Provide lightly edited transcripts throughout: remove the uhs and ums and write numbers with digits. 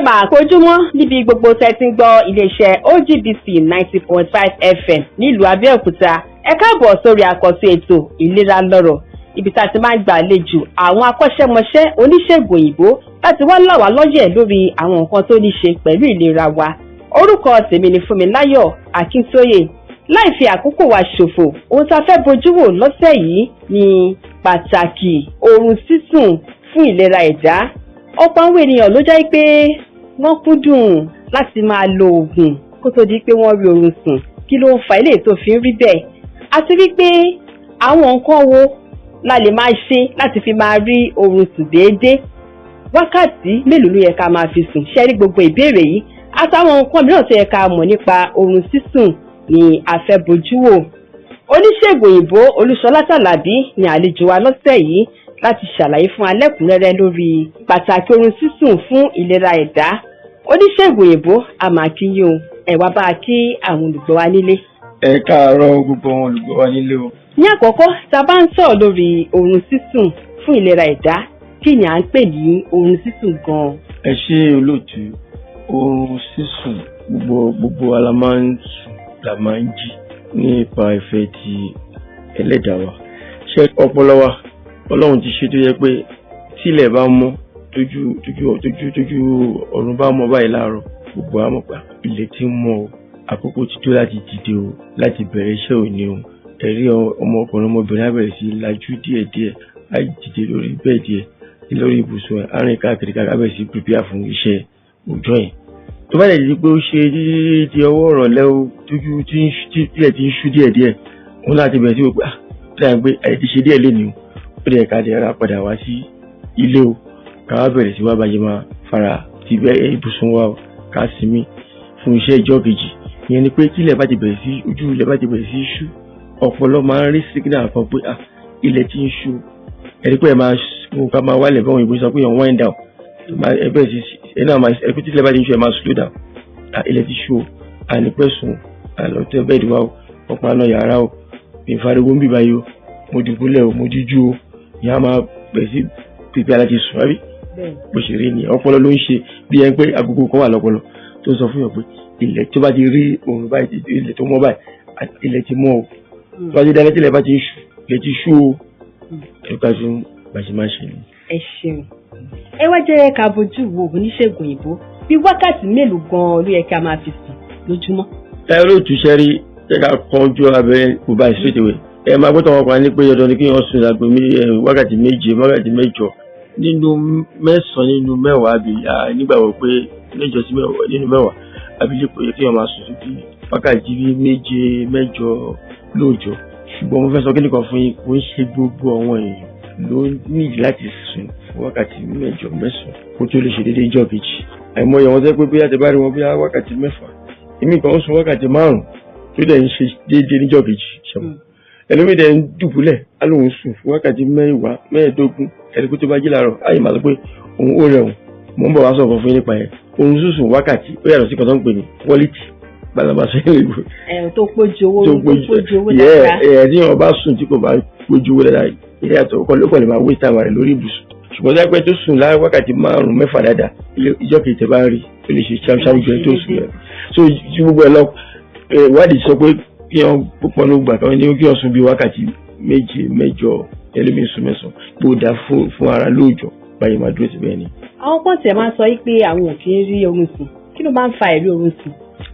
Máa kojúmọ́ níbi gbogbo tẹ́ ti ń gbọ́ iléeṣẹ́ OGBC 90.5 FM nílùú Abẹ́òkúta. Ẹ káàbọ̀ sórí àkọ́tún ètò Ìlera Lọ́rọ̀, ibi tá a ti máa ń gba àlejò àwọn akọ́ṣẹ́mọṣẹ́ oníṣègùn òyìnbó láti wá là wá lọ́yẹ̀ lórí àwọn nǹkan tó ní ṣe pẹ̀lú ìlera wa. Orúkọ tèmi ni Fúnmiláyọ̀ Akíntóyè. Láì fi àkókò wa ṣòfò, ohun tá a fẹ́ bojú wò lọ́sẹ̀ yìí ni pàtàkì oorun sísùn fún ìlera ẹ̀dá. Ọ̀pọ̀ àwọn ènìyàn ló jẹ́ pé wọ́n kúndùn láti máa lo oògùn kó tó di pé wọ́n rí oorun sùn. Kí ló ń fa eléyìí tó fi ń rí bẹ́ẹ̀, àti wípé àwọn nǹkan wo la lè máa ṣe láti fi máa rí oorun sùn déédéé? Wákàtí mélòó ló yẹ ká máa fi sùn? Ṣe rí gbogbo ìbéèrè yìí àtàwọn nǹkan mìíràn tó yẹ ká mọ̀ nípa oorun sísùn ni a fẹ́ bojú wò. Oníṣègùn òyìnbó Olúṣọlá Tàlàbí ni àlejò wa lọ́sẹ̀ yìí láti ṣàlàyé fún wa lẹ́kùnrẹ́rẹ́ lórí pàtàkì oorun sísùn fún ìlera ẹ̀dá. Oníṣègùn òyìnbó, a máa kí yín o. Ẹ wá bá a kí àwọn olùgbọ́ wa nílé. Ẹ káàárọ̀, gbogbo àwọn olùgbọ́ wa nílé o. Ní àkọ́kọ́, tá a bá ń sọ̀rọ̀ lórí oorun sísùn fún ìlera ẹ̀dá, kí ni à ń pè ní oorun sísùn gan-an? Ẹ ṣé, olóòtú. Oorun sísùn, gbogbo wa la máa ń sùn, la máa ń jí nípa ìfẹ́ ti ẹlẹ́dàá wa. Ṣé ọpọlọ wa, Ọlọ́run ti ṣe tó yẹ pé tílẹ̀ bá mọ́, tójú ọ̀run bá mọ́ báyìí láàárọ̀, gbogbo wa mọ̀ pé ilẹ̀ ti ń mọ́ o, àkókò ti tó láti dìde o, láti bẹ̀rẹ̀ iṣẹ́ òní o. Ẹ̀rí ọmọkùnrin, ọmọbìnrin á bẹ̀rẹ̀ sí í lajú díẹ̀díẹ̀, á dìde lórí bẹ́ẹ̀dì ẹ̀, lórí ibùsùn ẹ̀, á rìn káàkiri káàkiri, á bẹ̀rẹ̀ sí prepare fún iṣẹ́ òòjọ́ yẹn. Tó bá dẹ̀ di pé ó ṣe títí di ọwọ́ ìrọ̀lẹ́ o, tójú tí ilẹ̀ ti ń ṣú díẹ̀díẹ̀, òun láti bẹ̀rẹ̀ sí wò pé, ah, ó dàbí pé àyè ti ṣe díẹ̀ lénìí o, ó dẹ̀ ká dẹ̀ ra padà wá sí ilé o, ká wá bẹ̀rẹ̀ sí wá bá ṣe máa fara ti bẹ́ ibùsùn wa o, ká sinmi fún iṣẹ́ ìjọ́ kejì. Ìyẹn ni pé tí ilẹ̀ bá ti bẹ̀rẹ̀ sí, ojú ilẹ̀ bá ti bẹ̀rẹ̀ sí ṣú, ọpọlọ máa ń rí signal kan pé, ah, ilẹ̀ ti ń ṣú. Ẹni pé ẹ máa ká máa wálẹ̀ báwọn òyìnbó sọ pé yàn wind down, ẹ bẹ̀rẹ̀ sí ẹ náà máa ẹ pé tí ilẹ̀ bá ti ń ṣú, ẹ máa slow down. Ah, ilẹ̀ ti ṣú o, àní pẹ́ sùn, àlọ́ tẹ́ bẹ́ẹ̀dì wa o, ọ̀pọ̀ àna yàrá o, ìfariwo ń bì báyìí o, mo dùbúlẹ̀ o, mo jíjú o. Ìyá máa bẹ̀rẹ̀ sí pípẹ́ aláti sùn, àbí bó ṣe rí ni? Ọpọlọ ló ń ṣe bí ẹni pé agogo kan wà lọ́pọlọ tó ń sọ fún yàn pé ilẹ̀ tó bá ti rí òòrùn báyìí, ilẹ̀ tó mọ́ báyìí, ilẹ̀ ti mọ́ o. Tó bá ti dáná, tí ilẹ̀ bá ti ń ṣú, ilẹ̀ ti ṣú o. Ẹ̀ka tó bá ṣe máa ṣe ni. Ẹ ṣeun. Ẹ wá jẹ́ ká bójú wo, oníṣègùn òyìnbó, bí wákàtí mélòó gan-an ló yẹ kí a máa fi sùn lójúmọ́? Ẹ olóòtú, sẹ́rí jẹ́ ká kánjú abẹ́rẹ́ kò bá straight away. Ẹ máa gbọ́dọ̀ wọn kan ní pé dandan ni kí wọ́n sùn láago wákàtí 7, wákàtí 8 nínú 9 nínú 10, àbí nígbàgbọ́ pé 8 sí 10 nínú 10, àbí lè pé kí wọ́n máa sùn sí wákàtí 7, 8 lóòjọ́. Ṣùgbọ́n mo fẹ́ sọ kíni kan fún yín: kò ń ṣe gbogbo àwọn èèyàn ló nídìí láti sùn fún wákàtí 8, 9 kó tó lè ṣe déédéé ìjọ́ kejì. Àìmọye àwọn tó jẹ́ pé bóyá tẹ bá rí wọn, bóyá wákàtí 6, èmi kan ń sùn wákàtí 5 tó dẹ̀ ń ṣe déédéé níjọ́ kejì. Ṣẹ́wọ̀n ẹlòmíì dẹ̀ ń dùbúlẹ̀, á lóun sùn fún wákàtí 10, 15. Ẹni pé tó bá jí láàárọ̀, á yìí máa sọ pé òun ó rẹ̀wọ̀n. Mò ń bọ̀ wá sọ̀rọ̀ fún yín nípa yẹn. Oorun sísùn wákàtí ó yàtọ̀ sí kan tó ń pè ní quality balaba sọ yẹn lè Ẹ tó pójú owó tó tó pójú owó yẹ dáadáa. Ẹ tí wọn bá sùn tí kò bá pójú owó dáadáa, ìyẹn yàtọ̀. Ó kàn lè máa waste time rẹ̀ lórí ibùsùn. Ṣùgbọ́n tó yẹ pé tó sùn láì wákàtí 5, 6 dáadáa, ìjọ́ kejì tẹ́ bá ń rí, ó lè ṣe ṣámṣámú ju ẹni tó sùn lọ. So tí gbogbo ẹ lọ, ìwádìí sọ pé kí wọn púpọ̀ ní gbà kan ní kí wọn sùn bí wákàtí 7, 8, ẹlòmíín sùn 9, pé ó dáa fún ara lóòjọ́. Báyìí máa dúró síbẹ̀ ni. Àwọn kan tiẹ̀ máa ń sọ yí pé àwọn ò kí ń rí oorun sùn. Kí ló máa ń fa àìrí oorun sùn?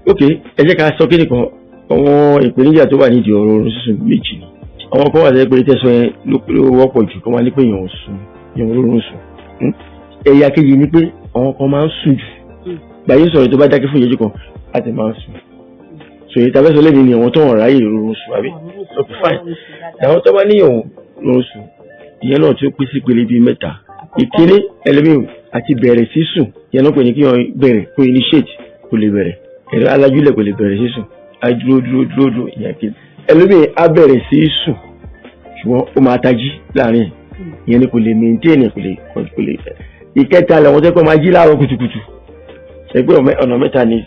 Ok, ẹ jẹ́ ká sọ kí nìkan. Àwọn ìpèníjà tó wà nídìí ọ̀rọ̀ oorun sísùn méjì ni. Àwọn kan wà tẹ́ pé tẹ́sán yẹn ló wọ́pọ̀ jù, kó máa ní pé èèyàn ò sùn, èèyàn ò rórun sùn. Ẹ̀yà kejì ni pé àwọn kan máa ń sùn jù. Gbàyè sọ̀rọ̀, tó bá dákẹ́ fún ìṣẹ́jú kan, á ti máa ń sùn. So èyí tàbí sọ lẹ́nu ni àwọn tó wọ̀n ráyè rórun sùn, àbí? Ok, fine. Àwọn tó bá níyàn rórun sùn, ìyẹn náà tí ó pín sí ìpele bíi mẹ́ta. Ìkíní, ẹlẹ́mìí àti bẹ̀rẹ̀ sí sùn, ìyẹn náà pè ní kí wọ́n bẹ̀rẹ̀, kó initiate, kó lè bẹ̀rẹ̀. Ẹ̀rọ alájúlẹ̀ kò lè bẹ̀rẹ̀ sí sùn, á dúró, dúró, dúró, dúró. Ìyẹn kí ẹlòmíì á bẹ̀rẹ̀ sí sùn, ṣùgbọ́n ó máa tají láàrin ẹ̀. Ìyẹn ni kò lè maintain ẹ̀, kò lè. Ìkẹta làwọn tó kọ́ máa jí láàárọ̀ kùtùkùtù. Ẹgbẹ́ ọ̀nà mẹ́ta ni.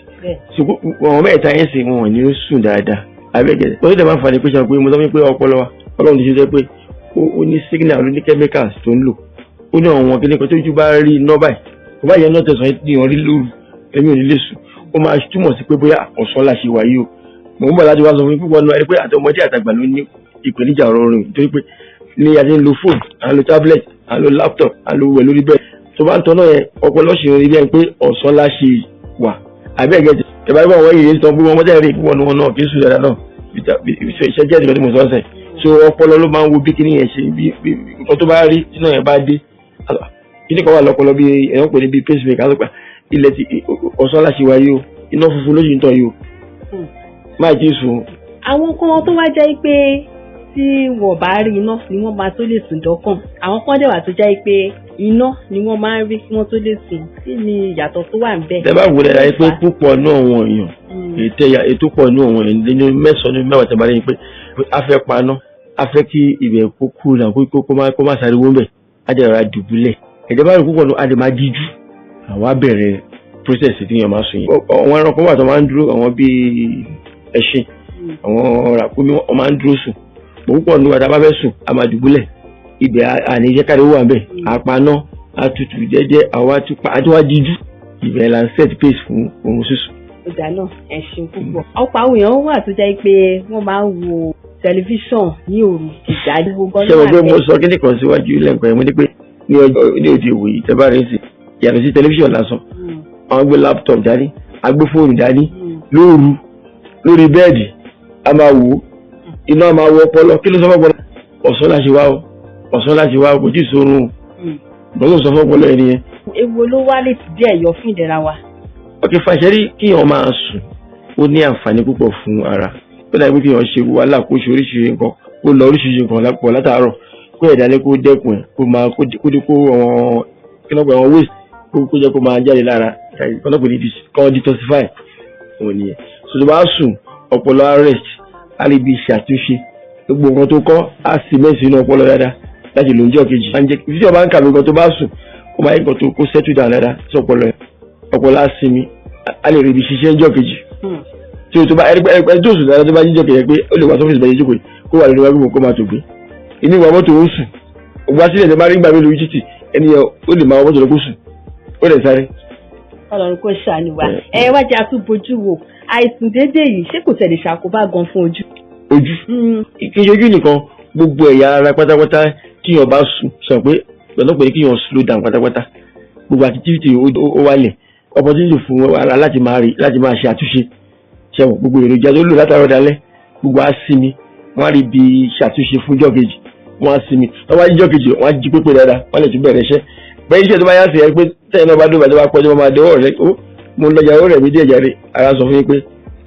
Ṣùgbọ́n ọ̀nà mẹ́ta yẹn sì, wọn ò ní sùn dáadáa abẹ́gẹ́dẹ́. Wọ́n ti dẹ̀ máa ń fa ni pé ṣe pé mo sọ fún yín pé ọpọlọ wa, Ọlọ́run ti ṣe jẹ́ pé ó ní signal, ó ní chemicals tó ń lò, ó ní àwọn kíní kan tójú bá rí iná báyìí, kò bá yẹ iná tẹ̀sán ní orí lóru. Ẹ̀mí ò ní lè sùn. Ó máa túmọ̀ sí pé bóyá ọ̀sán la ṣe wáyé o. Mò ń bọ̀ láti wá sọ fún yín púpọ̀ náà pé àtọmọdé àtàgbà ló ní ìpèníjà ọ̀rọ̀ oorun, nítorí pé ní a ti ń lo fóònù, à ń lo tablet, à ń lo laptop, à ń lo wẹ̀ lórí bẹ́ẹ̀ tó bá ń tọ́ náà yẹn, ọpọlọ ṣe rí bí ẹni pé ọ̀sán la ṣe wà. Àbí ẹ̀gẹ́ ẹ bá rí àwọn yìí sọ pé wọ́n mọ́tẹ́ rí púpọ̀ ní wọn náà kì í sùn dáadáa náà. Iṣẹ́ jẹ́ ìdíkọ́ tí mo sọ ọ́ sẹ̀. So ọpọlọ ló máa ń wo bí kíní yẹn ṣe, bí nǹkan tó bá rí tí náà yẹn bá dé, kíní kan wà lọ́pọlọ bí ẹ̀yàn pè ní bí pacemaker á sọ pé ilẹ̀ ti ọ̀sán la ṣe wáyé o, iná funfun ló sì ń tọ̀ yìí o, máa jí sùn. Àwọn kan tó wá jẹ́ pé tí wọ́n bá rí iná ni wọ́n máa tó lè sùn dọ́kàn, àwọn kan dẹ̀ wà tó jẹ́ pé iná ni wọ́n máa ń rí kí wọ́n tó lè sùn. Kí ni ìyàtọ̀ tó wà níbẹ̀? Tẹ́ bá wò dáadáa pé púpọ̀ náà àwọn èèyàn, ètò pọ̀ ní àwọn èèyàn nínú mẹ́sàn-án ní mẹ́wàá tẹ́ bá rí pé a fẹ́ paná, a fẹ́ kí ibẹ̀ kó kú náà, kó má sáré wọ́n bẹ̀, á jẹ́ rárá dùbúlẹ̀. Ẹ̀jẹ̀ bá rí púpọ̀ náà, á lè máa díjú àwọn á bẹ̀rẹ̀ process tí èèyàn máa sùn yẹn. Àwọn ẹranko wà tó máa ń dúró, àwọn bíi ẹṣin, àwọn ràkúnmí, wọ́n máa ń dúró sùn. Púpọ̀ ní wàtá bá fẹ́ sùn, a máa dùbúlẹ̀ ibẹ̀, àní jẹ́ kárí wà bẹ́ẹ̀, àpaná, àtutù jẹ́jẹ́, àwa àti wá díjú, ibẹ̀ là ń set pace fún oorun sísùn. Ìgbà náà, ẹ ṣeun púpọ̀. Ọ̀pọ̀ àwọn èèyàn wà tó jẹ́ pé wọ́n máa ń wo tẹlifíṣàn ní òru ìjà gbogbo. Ṣé mo pé mo sọ kíní kan síwájú lẹ́ǹkan yẹn? Mo ní pé ní ọjọ́ ní òde ìwòyí, tẹ́ bá rí sí, yàtọ̀ sí tẹlifíṣàn lásán, àwọn gbé laptop dání, a gbé fóònù dání lóru lórí bẹ́ẹ̀dì, a máa wò ó, iná máa wọ ọpọlọ. Kí ló sọ fọpọlọ? Ọ̀sán láti wá o, ọ̀sán láti wá o, kò tí ì sórun o. Lọ́sọ̀ sọ fọpọlọ ẹ nìyẹn. Ewu ló wá lè ti díẹ̀ yọ fún ìlera wa? Ok, fàṣẹrí kíyàn máa sùn, ó ní àǹfààní púpọ̀ fún ara. Ó dàbí kíyàn ṣe wàhálà, kó ṣe oríṣiríṣi nǹkan, kó lọ oríṣiríṣi nǹkan lápò látàárọ̀, kó ẹ̀dá ní kó dẹ́kun ẹ̀, kó máa kó dé kó àwọn kí ló pẹ̀ àwọn waste, kó jẹ́ kó máa jáde lára, kó ló pè ní kó detoxify òun nìyẹn. So tó bá sùn, ọpọlọ á rest, á lè bí ṣàtúnṣe gbogbo nǹkan tó kọ́, á sì mẹ́sì inú ọpọlọ dáadáa láti lò ń jọ́ kejì. Tí ọba ń kàwé nǹkan, tó bá sùn, ó máa ń nǹkan tó kó settle down dáadáa sí ọpọlọ ẹ̀, ọpọlọ á sinmi, á lè rí ibi ṣiṣẹ́ ń jọ́ kejì. Tí o tó bá ẹni tó sùn dáadáa, tó bá jíjọ́ kejì, pé ó lè wá sọ́fíìsì bẹ́ẹ̀ jókòó, kó wà lórí wájú, kó máa tó gbé inú ìwà mọ́tò, ó sùn ògbà sílẹ̀. Tó bá rí gbà mí lórí títì, ẹni yẹn ó lè máa wọ mọ́tò lọ, kó sùn, ó lè sáré. Ọlọ́run kò ṣàánú wa. Ẹ wá jẹ́ àtúbojú wo àìsùn déédéé yìí, ṣé kò tẹ̀lé ṣàkóbá gan fún ojú? Ojú, kì í ṣe ojú nìkan, gbogbo ẹ̀yà ara pátápátá. Tíyàn bá sùn, sọ pé pẹ̀lú pé kíyàn slow down pátápátá, gbogbo activity ó wálẹ̀, opportunity fún ara láti máa rí, láti máa ṣe àtúnṣe. Ṣẹ̀wọ̀n gbogbo èròjà tó lò látàárọ̀ dalẹ́, gbogbo á sinmi, wọ́n á rí bí ṣàtúnṣe fún ọjọ́ kejì, wọ́n á sinmi, wọ́n wá jíjọ́ kejì, wọ́n á jí pépé dáadáa, wọ́n lè tún bẹ̀rẹ̀ iṣẹ́ bẹ́ẹ̀. Iṣẹ́ tó bá yá sí ẹ pé tẹ́yìn náà bá dé bàtẹ́ bá pẹ́ tó bá máa dé ọ̀rẹ́ ó mo ń lọ́jà, ó rẹ̀ mí díẹ̀ jáde, ara sọ fún yín pé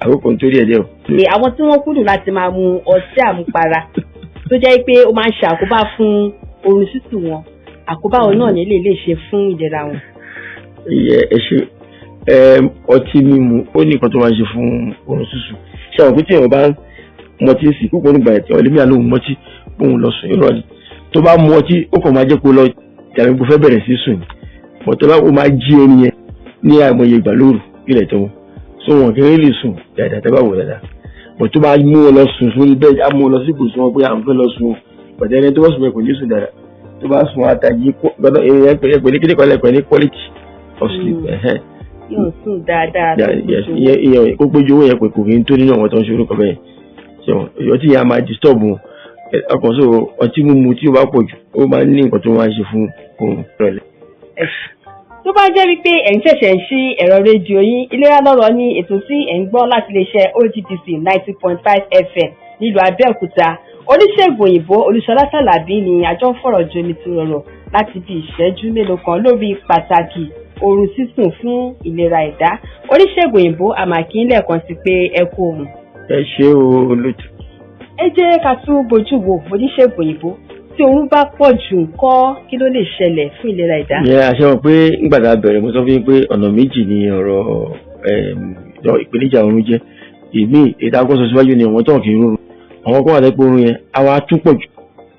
àkókò ń torí ẹ̀ díẹ̀ o. Àwọn tí wọ́n kúndùn láti máa mu ọtí àmupara, tó jẹ́ pé ó máa ń ṣe àkóbá fún oorun sísùn wọn, àkóbá òun náà ní lè ṣe fún ìlera wọn? Ẹ ṣe, ọtí mímu ó ní nǹkan tó máa ń ṣe fún oorun sísùn. Ṣé àwọn pé tí èèyàn bá mọtí sí púpọ̀ nígbà tí ọ̀lẹ́mí àlóhùn mọtí bóun lọ sùn, irọ́ ni. Tó bá mu ọtí, ó kàn máa jẹ́ kó lọ jàre kó fẹ́ bẹ̀rẹ̀ sí sùn, bọ̀tọ́ bá ó máa jí ẹni yẹn ní àìmọye ìgbà lóru ilẹ̀ tó wọn, so wọn kì í lè sùn dáadáa. Tẹ́ bá wò dáadáa, bọ̀ tó bá mú wọn lọ sùn sórí bẹ́ẹ̀, á mú wọn lọ sí ibùsùn wọn pé à ń fẹ́ lọ sùn, bọ̀dẹ́ ẹni tó bá sùn bẹ́ẹ̀ kò ní sùn dáadáa. Tó bá sùn àtàjì gbọ́dọ̀ ẹ̀pẹ̀ ní kíní kan lẹ́pẹ̀ ní quality of sleep. Yóò sùn dáadáa. Ìyẹn kó péjú owó yẹn pé kò kí n tó nínú àwọn tó ń ṣe orúkọ bẹ́ẹ̀. Ọtí yẹn á máa disturb wọn ọkàn. So ọtí mímu tí ó bá pọ̀ jù, ó máa ń ní nǹkan tó máa ń ṣe fún òun rẹ̀lẹ̀. Tó bá jẹ́ wípé ẹ̀ ń ṣẹ̀ṣẹ̀ ń ṣí ẹ̀rọ rédíò yín, Ìlera Lọ́rọ̀ ní ètò tí ẹ̀ ń gbọ́ láti iléeṣẹ́ OGBC 90.5 FM nílùú Abẹ́òkúta. Oníṣègùn òyìnbó Olúṣọlá Sàlàbí ni àjọ ń fọ̀rọ̀ jomi tó rọrọ̀ láti bí ìṣẹ́jú mélòó kan lórí pàtàkì oorun sísùn fún ìlera ẹ̀dá. Oníṣègùn òyìnbó, àmàkí lẹ́ẹ̀kan sí pé ẹ kú ohùn. Ẹ ṣé o, olóòtú. Ẹ jẹ́ ká tún bójú wo, oníṣègùn òyìnbó, tí oorun bá pọ̀ jù ńkọ́, kí ló lè ṣẹlẹ̀ fún ìlera ẹ̀dá? Ìyẹn àṣẹ wọn pé nígbà tá a bẹ̀rẹ̀, mo sọ fún yín pé ọ̀nà méjì ni ọ̀rọ̀ ìpèníjà oorun jẹ́. Ìmí ètò àkọsọ síwájú ni àwọn tó kì í rọrùn, àwọn kan wà lẹ́pọ̀ oorun yẹn àwa tún pọ̀ jù,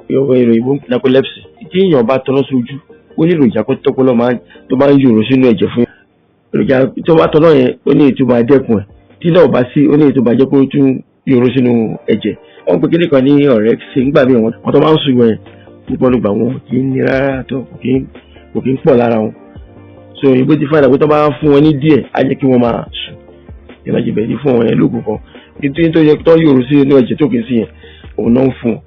ìròyìn ìbò narcolepsy. Tí èèyàn bá tọ́nà sójú, ó ní èròjà tọ́pọ̀lọ́ tó máa ń yòrò sínú ẹ̀jẹ̀ fún èròjà tó bá tọ́nà yẹn, ó ní ètò máa dẹ́kun ẹ̀. Tí náà bá sí, ó ní ètò máa jẹ́ kó tún yòrò sínú ẹ̀jẹ̀. Wọ́n pe kíní kan ní orexin. Nígbà míì, wọ́n tó máa ń sùn yẹn púpọ̀ nígbà, wọn kì í ní rárá tó, kò kì í pọ̀ lára wọn. So òyìnbó ti find out pé tó bá fún wọn ní díẹ̀, á jẹ́ kí wọ́n máa sùn. Ìyẹn láti bẹ̀rẹ̀ fún àwọn yẹn lóògùn kan nítorí tó yẹ tó yòrò sí inú ẹ̀jẹ̀ tó kì í sí yẹn, òun náà ń fún wọn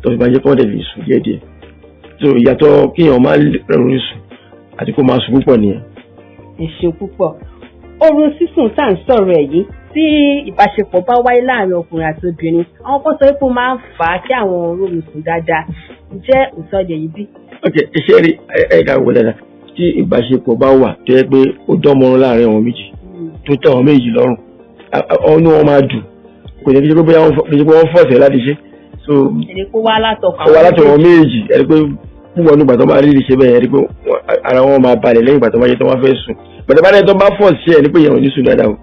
tó fi máa jẹ́ kí wọ́n dẹ̀ lè sùn díẹ̀díẹ̀. So ìyàtọ̀ kíyàn máa rọrùn sùn àti kó máa sùn púpọ̀ nìyẹn. Ẹ ṣeun púpọ̀. Oorun sísùn tá à ń sọ̀rọ̀ ẹ̀ yìí, tí ìbáṣepọ̀ bá wáyé láàrin ọkùnrin àti obìnrin, àwọn kan sọ pé ó máa ń fà á kí àwọn oorun sùn dáadáa. Ǹjẹ́ òótọ́ lè yí bí? Ok, iṣẹ́ rí ẹ ká wọ dáadáa. Tí ìbáṣepọ̀ bá wà tó yẹ pé ó dán mọ́rán láàrin àwọn méjì, tó tẹ́ àwọn méjì lọ́rùn, ọ̀nù wọn máa dùn. Kò ní kí ṣe pé bóyá wọ́n kì í ṣe pé wọ́n force ẹ̀ láti ṣe. So ẹni kó wá látọkàn ó wá láti àwọn méjì, ẹni pé púpọ̀ nígbà tó bá rí ṣe bẹ́ẹ̀, ẹni pé ara wọn máa balẹ̀ lẹ́yìn ìgbà tó bá ṣe tó wọ́n fẹ́ sùn. Bọ̀dọ̀ bá dẹ̀ tó bá force ṣe, ẹni pé ìyẹn ò ní sùn dáadáa o.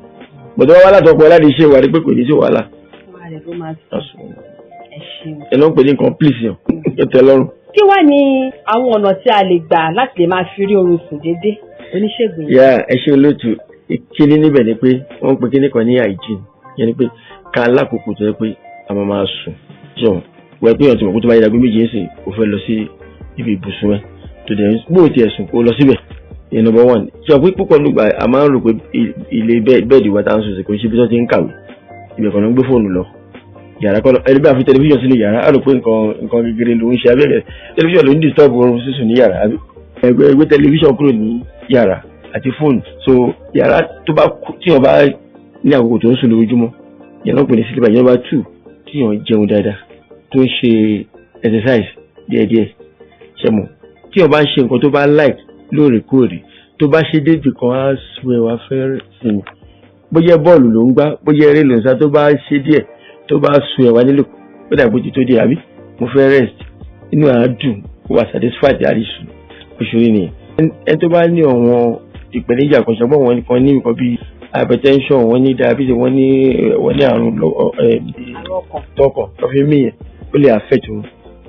Bọ̀dọ̀ wá látọkọ láti ṣe wà ní pé kò ní sí wàhálà. Fúnra rẹ̀ ló máa sùn. Ẹ ṣeun. Ẹ ló ń pè ní nǹkan please yàn ó tẹ́ lọ́rùn. Kí wá ní àwọn ọ̀nà tí a lè gbà láti lè máa fi rí oorun sùn déédéé, oníṣègùn yìí? Yà, ẹ ṣe olóòtú. Ìkíní níbẹ̀ ni pé wọ́n ń pe kíní kan ní hygiene. Yẹn ni pé ká lákòókò tó yẹ pé a máa máa sùn. Jọ wọ́n pé ọ̀tún mọ̀ kó tó bá yẹ 2:00 ń sìn, ó fẹ́ lọ sí ibi ibùsùn ẹ tó dẹ̀ bó tiẹ̀ sùn kó lọ síbẹ̀. Ìyẹn number one. Ṣé ọ̀pọ̀ púpọ̀ nígbà a máa ń rò pé ilé bed wa tá à ń sùn sí kò ń ṣe ibi tó ti ń kàwé, ibẹ̀ kan ló ń gbé fóònù lọ yàrá kọ́ lọ. Ẹni bí a fi tẹlifíṣàn sínú yàrá, á rò pé nǹkan kékeré ló ń ṣe abẹ́rẹ́. Tẹlifíṣàn ló ń disturb oorun sísùn ní yàrá, àbí ẹgbẹ́ tẹlifíṣàn kúrò ní yàrá àti fóònù. So yàrá tó bá tí wọ́n bá ní àkókò tó ń sùn lójoojúmọ́, yẹn ló ń pè ní sleep hygiene. Number two, tí wọ́n jẹun dáadáa, tó ń ṣe exercise díẹ̀díẹ̀. Ṣe mọ̀, tí wọ́n bá ń ṣe nǹkan tó bá like lóòrèkóòrè, tó bá ṣe débì kan, á sùn ẹ̀ wá fẹ́ sinmi. Bóyá bọ́ọ̀lù ló ń gbá, bóyá eré ló ń sá, tó bá ṣe díẹ̀, tó bá sùn ẹ̀ wá nílò, ó dàgbò ti tó díẹ̀, àbí mo fẹ́ rest, inú àá dùn, ó wà satisfied, àrí sùn oṣù yìí nìyẹn. Ẹni tó bá ní àwọn ìpèníjà kan, ṣùgbọ́n wọn kan ní nǹkan bíi hypertension, wọ́n ní diabetes, wọ́n ní àrùn tọkàn tó fi mí yẹn, ó lè affect wọn.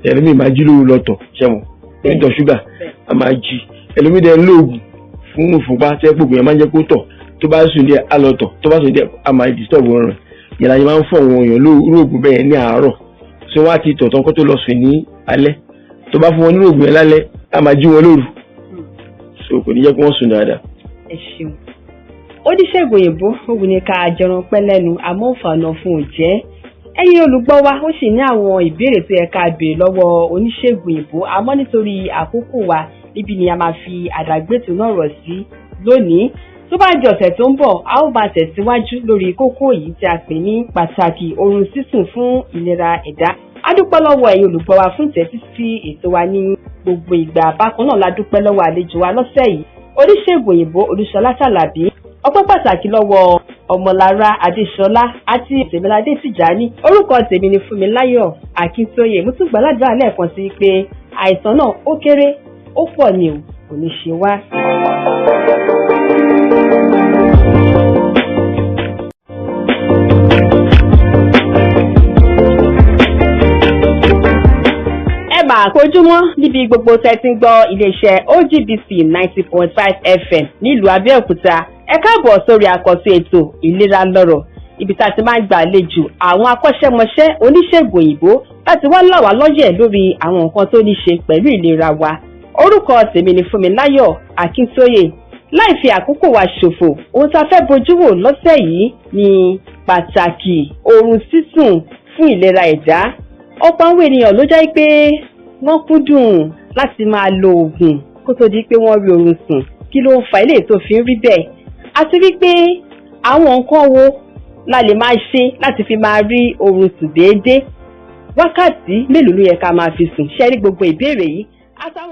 Ẹlòmíì máa jí lóru lọ́tọ̀, ṣẹ́wọ̀n onítọ̀ ṣúgà a máa jí. Ẹlòmíì dẹ̀ ń lóògùn fún ìfúnpá tí ẹ gbogbo yẹn máa ń jẹ́ kó tọ̀. Tó bá sùn díẹ̀, á lọ tọ̀. Tó bá sùn díẹ̀, á máa disturb wọn rẹ̀. Yàrá yẹn máa ń fún àwọn èèyàn lóògùn bẹ́ẹ̀ ní àárọ̀ tí wọ́n á ti tọ̀ tán kó tó lọ sùn ní alẹ́. Tó bá fún wọn ní oògùn yẹn lálẹ́, á máa jí wọn lóru, so kò ní jẹ́ kí wọ́n sùn dáadáa. Ẹ ṣeun, oníṣègùn òyìnbó. Ó wù ní ká jẹran pẹ́ lẹ́nu, àmọ́ òfàànà fún òjẹ́. Ẹ̀yin olùgbọ́ wa, ó sì ní àwọn ìbéèrè tó yẹ ká béèrè lọ́wọ́ oníṣègùn òyìnbó, àmọ́ nítorí àkókò wa níbi ni a máa fi àdàgbètò náà rọ̀ sí lónìí. Tó bá di ọ̀sẹ̀ tó ń bọ̀, a ó máa tẹ̀síwájú lórí kókó yìí tí a pè ní pàtàkì oorun sísùn fún ìlera ẹ̀dá. A dúpẹ́ lọ́wọ́ ẹ̀yin olùgbọ́ wa fún ìtẹ́tí sí ètò wa ní gbogbo ìgbà. Bákan náà la dúpẹ́ lọ́wọ́ àlejò wa lọ́sẹ̀ yìí, oníṣègùn òyìnbó Olúṣọlá Sàlàbí. Ọpẹ́ pàtàkì lọ́wọ́ Ọmọlára Adéṣọlá àti Tèmiládé Tìjání. Orúkọ tèmi ni Fúnmiláyọ̀ Akíntóyè. Mo tún gbàládùra lẹ́ẹ̀kan sí pé àìsàn náà, ó kéré ó pọ̀ ni o, kò ní ṣe wá. Ẹ máa kojúmọ́ níbi gbogbo tẹ́ ti ń gbọ́ iléeṣẹ́ OGBC 90.5 FM nílùú Abẹ́òkúta. Ẹ káàbọ̀ sórí àkọ́tún ètò Ìlera Lọ́rọ̀, ibi tá a ti máa ń gbàlejò àwọn akọ́ṣẹ́mọṣẹ́ oníṣègùn òyìnbó láti wá là wá lọ́yẹ̀ lórí àwọn nǹkan tó ní ṣe pẹ̀lú ìlera wa. Orúkọ tèmi ni Fúnmiláyọ̀ Akíntóyè. Láì fi àkókò wa ṣòfò, ohun tá a fẹ́ bojú wò lọ́sẹ̀ yìí ni pàtàkì oorun sísùn fún ìlera ẹ̀dá. Ọ̀pọ̀ àwọn ènìyàn ló jẹ́ pé wọ́n kúndùn láti máa lo oògùn kó tó di pé wọ́n rí oorun sùn. Kí ló ń fa eléyìí tó fi ń rí bẹ́ẹ̀, àti wípé àwọn nǹkan wo la lè máa ṣe láti fi máa rí oorun sùn déédéé? Wákàtí mélòó ló yẹ ká máa fi sùn? Ṣe rí gbogbo ìbéèrè yìí àtàwọn.